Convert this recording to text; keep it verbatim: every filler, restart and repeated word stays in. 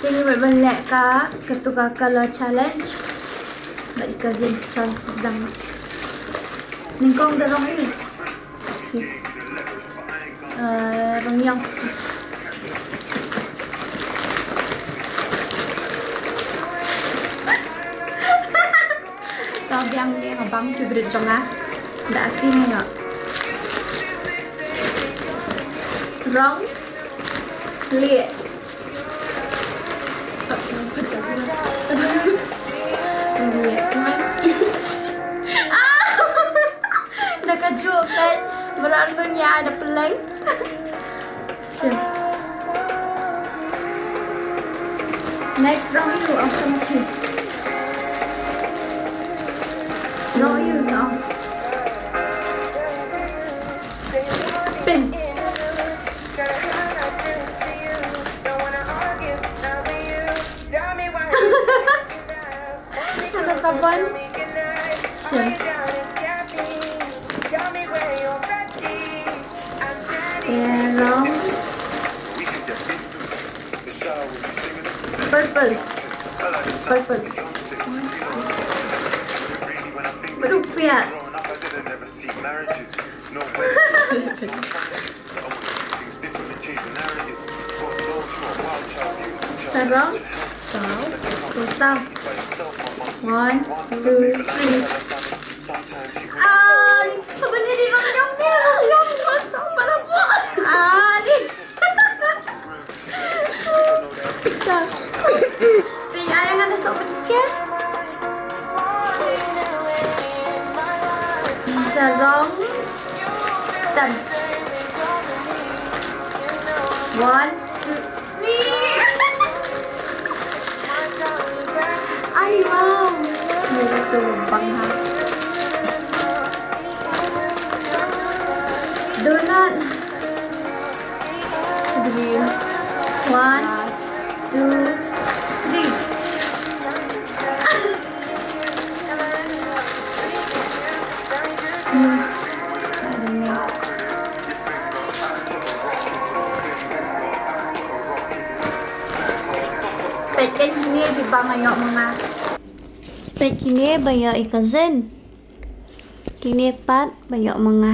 Te ngi mut ban leh ka, katu ka color challenge. Bad i cousin Chong sdang. Nyngkong da rong aiu? Okay. Eh, rong ïong. Ka biang ne nga bam favorite jong nga. Da aki ne nga. Rong lieh. Rong lieh. Ah! Da ka juh peit. Baroh arngut ïa da pyllein. Sure. Next rong aiu, ong sa ma phi. Rong aiu, ong. Pink. Kata sabon. Sure. Te rong purple. Purple. Rupiah. Sarong. Saw. Saw. One, two, three. Ah, apa ni di rong ïong ni? Rong ïong, rong saw, para po. Ah, ni. Sa. Pink, ai ngan da sok ken. Sarong. Stem. One, two, three. Ai, wow. Mira tu lubang ha. Donut. Green. One, two, three. Hmm. Aduh, ni. Peit kine kiba nga ïoh ma nga. Peit kine ba ïoh i cousin. Kine pat ba ïoh ma nga.